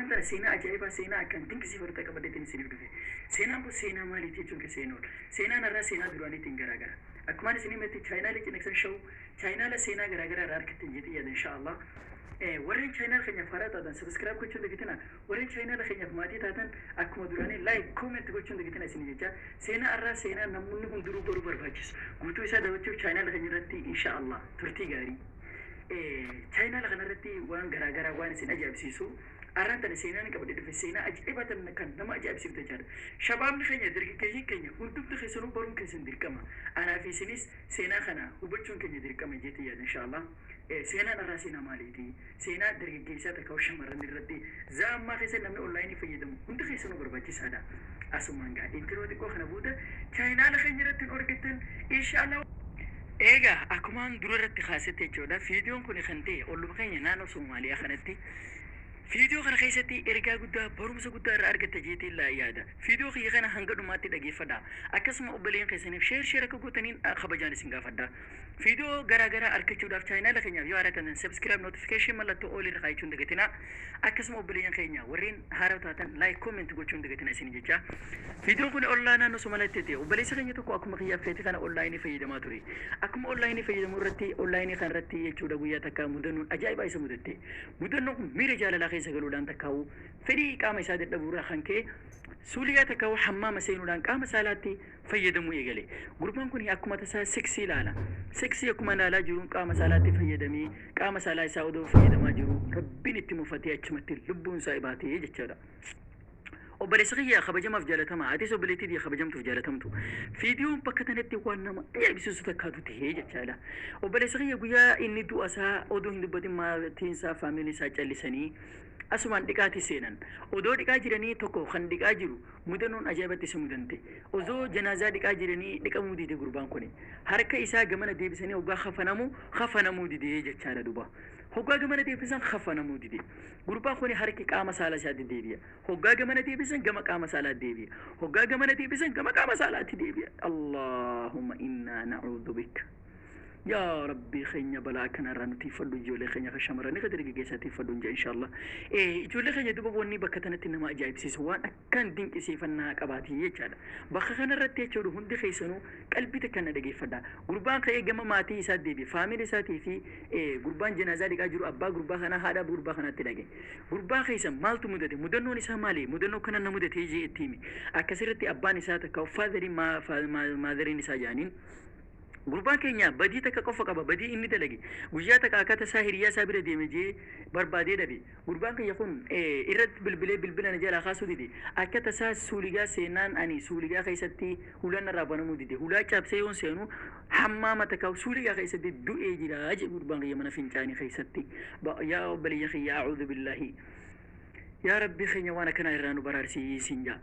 Arraan tana seenaa ajaa'ibaa, seenaa akkaan dinqisiifatu qabadheetiin isiniif dhufe. Seenaan kun seenaa maaliiti jechuun keessan oolu. Seenaan har'aa seenaa duraaniitiin garaagara. Akkumaan isin himetti, chaayinaalee Ciniqsan Show chaayinaala seenaa garaagaraa irraa argattan jeetii yaada, inshaallah. Warreen chaayinaala keenyaaf haaraa taatan subscribe gochuun dagatina. Warreen chaayinaala keenyaaf maatii taatan akkuma duraanii like, comment gochuun dagatina isin jecha. Seenaa har'aa seenaa namoonni hundinuu baruu barbaachisu. Guutuu isaa daawwachuuf chaayinaala keenya irratti, inshaallah, turtii gaarii. Chaayinaala kanarratti waan garaagaraa waan isin ajaa'ibsiisu arraan tana seenaan qabadhee dhufe seenaa ajaa'ibaa tan kan nama ajaa'ibsiiftu jechaadha. Shabaabni keenya, dargaggeeyyiin keenya hundumti keessanuu baruun keessan dirqama. Anaa fi isinis seenaa kana hubachuun keenya dirqama jeetii yaada, inshaallah. Seenaan har'aa seenaa maaliiti? Seenaa dargaggeessaa takka shamarran irratti zaa ammaa keessa namni onlaayinii fayyadamu hundi keessanuu barbaachisaadha. Asumaan gaa intro xiqqoo kana booda chaayinaala keenya irratti hin argattan, inshaallah. Egaa akkumaan dura irratti kaasetti jechuudha, fiidiyoon kun kan ta'e olluma keenya naannoo Somaaliyaa kanatti. Fiidiyoo kana keessatti ergaa guddaa, barumsa guddaa irraa argatta jeetiin laa yaada. Fiidiyoo kiyya kana hanga dhumaatti dhageeffadha. Akkasuma obboleen keessaniif share share akka gootaniin kabajaan isin gaafadha. Fiidiyoo garaa garaa argachuudhaaf chaayinaala keenyaaf yoo haaraa taatan subscribe, notification mallattoo all irra kaayachuun dagatina. Akkasuma obboleen keenya warreen haaraa taatan like, comment gochuun dagatina isin jecha. Fiidiyoon kun ollaa naannoo Somaaliyaatti ta'e. Obboleessa keenya tokko akkuma kiyyaaf feete kana onlaayinii fayyadamaa ture. Akkuma onlaayinii fayyadamu irratti, onlaayinii kana irratti jechuudha, guyyaa takka mudannoon ajaa'ibaa isa mudatte. Mudannoon kun miira jaalalaa keessa galuudhaan takkaa'u fedhii qaama isaa dadhabuurraa kan ka'e suuliyaa takkaa'u hammaama seenuudhaan qaama saalaatti fayyadamuu eegale. Gurbaan kun akkuma tasaa seksii ilaala. Seksii akkuma ilaalaa jiruun qaama saalaatti fayyadamee, qaama saalaa isaa odoo fayyadamaa jiru Rabbiin itti mufatee achumatti lubbuun isaa ibaatee jechaadha. Obboleessa kiyya kabajamaaf jaalatamaa, atis obboleettii kiyya kabajamtuuf jaalatamtu. Fiidiyoon bakka tanatti waan nama ajaa'ibsiisu takkaatu ta'ee jechaadha. Obboleessa kiyya guyyaa inni du'a isaa odoo hin dubbatin maatiin isaa, faamiliin isaa callisanii asumaan dhiqaatti seenan. Odoo dhiqaa jiranii tokko kan dhiqaa jiru mudannoon ajaa'ibatti isa mudante. Osoo janaazaa dhiqaa jiranii dhiqamuu dide gurbaan kuni. Harka isaa gamana deebisanii hoggaa kafanamu kafanamuu dide jechaadha duba. Hoggaa gamana deebisan kafanamuu dide. Gurbaan kuni harki qaama saala isaatti deebi'a. Hoggaa gamana deebisan gama qaama saalaatti deebi'a. Hoggaa gamana deebisan gama qaama saalaatti deebi'a. Allahumma innaa na'uudhu bika. Yaa Rabbii keenya, balaa akkanarraa nuti fadhu. Ijoollee keenya kan shamarranii kan dargaggeessaatti fadhu inja, inshallah. Ijoollee keenya duba wanni bakka tanatti nama ajaa'ibsiisu waan akkaan dinqisiifannaa qabaati jechaadha. Bakka kanarratti jechuudha, hundi keessanuu qalbii takka na dhageeffadha. Gurbaan ka'ee gama maatii isaa deebi'e. Faamilii isaatii fi gurbaan janaazaa dhiqaa jiru abbaa gurbaa kanaa, haadha gurbaa kanaatti dhage. Gurbaa keessa maaltu mudate? Mudannoon isaa maali? Mudannoo kana na mudate jee itti himi. Akkasirratti abbaan isaa takka faadharii maatheriin isaa jaaniin, gurbaan keenya badii takka qofa qaba. Badii inni dalage, guyyaa takka akkata isaa hiriyaa isaa bira deeme jee barbaadee dhabe. Gurbaan kiyya kun irratti bilbilee bilbila na jalaa kaasuu dide. Akka tasaa suuligaa seenaan ani suuligaa keessatti hulaan narraa banamuu dide. Hulaa cabsee yoon seenu hammaama takka suuligaa keessatti du'ee jira jee gurbaan kiyya mana fincaanii keessatti. Yaa obboleeyyan kiyya, a'uudhu billaahi. Yaa Rabbii keenya, waan akkanaa irraa nu baraarsiisin jaa.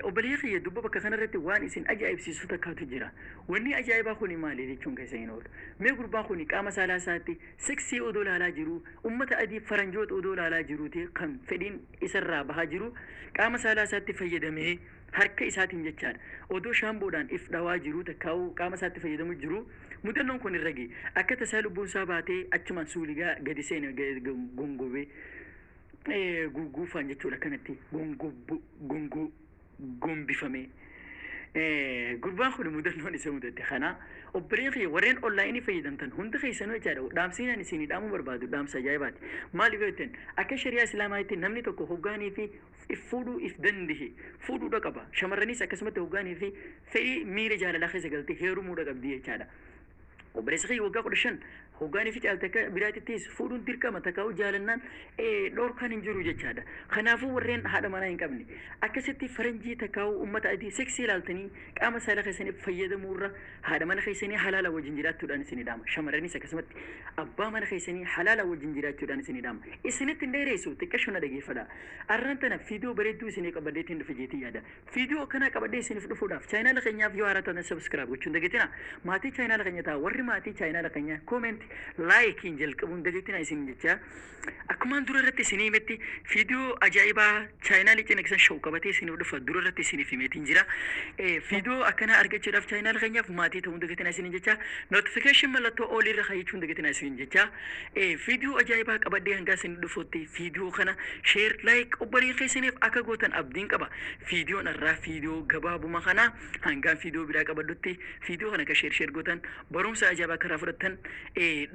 Obboleeyyan kiyya, dubba bakka kanarratti waan isin ajaa'ibsiisu takkaatu jira. Wanni ajaa'ibaa kuni maali jechuun keessa hin oolu. Mee gurbaan kuni qaama saalaa isaatti seksii odoo laalaa jiru, ummata adii faranjoota odoo laalaa jiruuti kan fedhiin isarraa bahaa jiru qaama saalaa isaatti fayyadamee harka isaatiin jechaadha. Odoo shaamboodhaan if dhawaa jiru takkaa'uu qaama isaatti fayyadamu jiru mudannoon kun irra gahe. Akka tasaa lubbuun isaa baatee achumaan suuligaa gadi seene gongobee. Guuguufaan jechuudha, kanatti gongoo gombifamee. Gurbaan kun mudannoon isa mudate kana. Obboleen kiyya warreen onlaayinii fayyadamtan hundi keessanuu jechaadha, dhaamsiin ani isinii dhaamuu barbaadu dhaamsa ajaa'ibaati. Maaliif yoo jettan, akka shari'aa islaamaatti namni tokko hoggaanii fi if fuudhuu if dandahe fuudhuudha qaba. Shamarranis akkasumatti hoggaanii fi fedhii miira jaalalaa keessa galtee heerumuudha qabdi jechaadha. Obboleessa kiyya waggaa 15 hoggaanii fi caalte akka biraatittis fuudhuun dirqama takkaa'u jaalannaan dhorkaan hin jiru jechaadha. Kanaafuu warreen haadha manaa hin qabne akkasitti faranjii takkaa'u ummata adii seksii ilaaltanii qaama saala keessanii fayyadamuurra haadha mana keessanii halaala wajjin jiraachuudhaan isinii dhaama. Shamarranis akkasumatti abbaa mana keessanii halaala wajjin jiraachuudhaan isinii dhaama. Isinitti hin dheeressu, xiqqasho na dhageeffadha. Arraan tana fiidiyoo bareedduu isinii qabadheetiin dhufe jeetii yaada. Fiidiyoo akkanaa qabadhee isiniif dhufuudhaaf chaayinaala keenyaaf yoo haaraa taatan subscribe gochuun dagatina. Maatii chaayinaala keenya ta'a. Warri maatii chaayinaala keenya comment Comment, likeiin jalqabuun dagatina isin jecha. Akkumaan dura irratti isinii himetti, viidiyoo ajaa'ibaa chaayinaalii Cinaaksan Show qabatee isiniif dhufa dura irratti isiniif himeetiin jira. Viidiyoo akkanaa argachuudhaaf chaayinaal keenyaaf maatii ta'uun dagatina isiniin jecha, notification mallattoo all irra kaayyachuu dagatina isiniin jecha. Viidiyoo ajaa'ibaa qabadhee hanga isin dhufutti viidiyoo kana share, like obboleen keessaniif akka gootan abdiin qaba. Viidiyoon irraa viidiyoo gabaabuma kana hangaan viidiyoo biraa qabadhutti viidiyoo kana akka share share gootan, barumsa ajaa'ibaa karaa fudhattan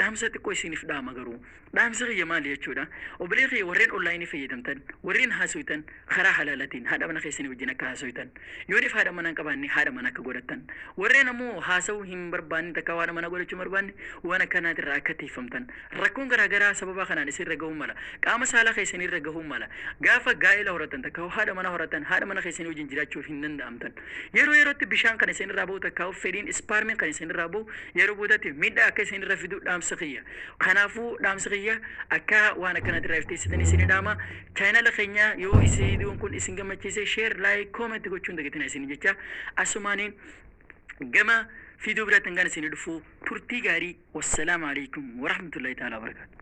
dhaamsa xiqqoo isiniif dhaama. Garuu dhaamsa kiyya maali jechuudha? Obbolee kiyya, warreen onlineii fayyadamtan, warreen haasoytan, karaa halaalatiin haadha mana keessanii wajjin akka haasoytan, yooniif haadha mana hin qabaanne haadha mana akka godhattan, warreen ammoo haasa'uu hin barbaanne, takka haadha mana godhachuu hin barbaanne, waan akkanaatirraa akka tiifamtan. Rakkoon garaagaraa sababa kanaan isinirra gahuu mala, qaama saalaa keessanirra gahuu mala. Gaafa gaa'ela horatan, takka haadha mana horatan, haadha mana keessanii wajjin jiraachuuf hin danda'amtan. Yeroo yerootti bishaan kan isinirraa bahu, takka fedhiin spermiin kan isinirraa bahu, yeroo boodatti miidhaa akka isinirra fidu dhaamsa kiyya. Kanaafuu dhaamsa kiyya akka waan akkanaatirraa ifteessitanii isin dhaama. Chaayinaala keenya yoo viidiyoon kun isin gammachiise share, like, comment gochuun dagatina isin jecha. Asumaaniin gama viidiyoo biraatti hangaan isin dhufu turtii gaarii. Wassalaamu alaikum warahmatullahi ta'ala wabarakaatu.